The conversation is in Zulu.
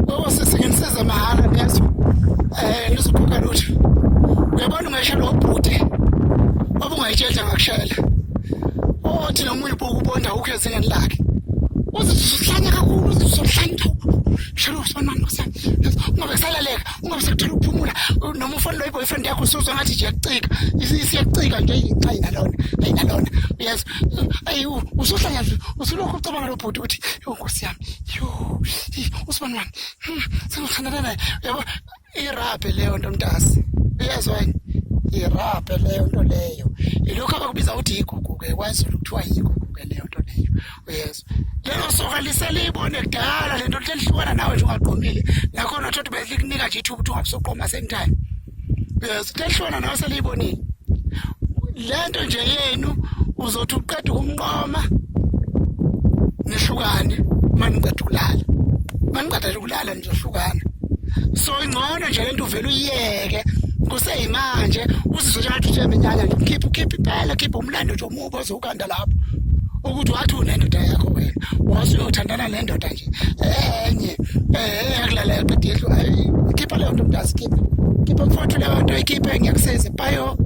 Osisi nginisize mahhala niyezwa. Nizokhokha lutho. Uyabona ungayishela ubhuti. Obungayitshela ngakushela. Othi noma uyibuka ubonda ukho ezingeni lakhe. Uze usuhlanya kakhulu, uze usuhlanya. Shela usibani nkosi. Ungabe kusalaleka, ungabe sekuthola ukuphumula noma ufone lo boyfriend yakho usuzwa ngathi nje yakucika. Isiyacika nje ayinalona, ayinalona. Uyezwa? Ayi usuhlanya nje, usulokhu ucabanga lo bhuti ukuthi yo nkosi yami. Yo, usibani wami? Sengithandana naye. Yabo irabhe leyo nto mntasi. Uyezwa yini? Irabhe leyo nto leyo. Ilokho abakubiza ukuthi igugu ke kwaZulu kuthiwa yigugu ke leyo nto leyo. Uyezwa? Lelo soka liseliyibone kudala lento lihlukana nawe nje ungaqomile. Nakhona uthothi belikunika nje ithuba ukuthi ungabusuqoma same time. Uyezwa? Lihlukana nawe seliyibonile. Lento nje yenu uzothi uqeda ukumqoma nihlukane uma niqeda ukulala. Uma niqeda nje ukulala nizohlukana. So ingcono nje lento uvele uyiyeke kuseyimanje uzizwe njengathi usuyamenyanya nje ukhiphe ukhiphe impela khiphe umlando nje omubi ozowukanda lapho ukuthi wathi unendoda yakho wena wase uyothandana nendoda nje enye eyakulala qeda yehlu. Khipha leyo nto mntasi, khipha, khipha mfowethu leyo nto, ikhiphe, ngiyakusiza. Bayo.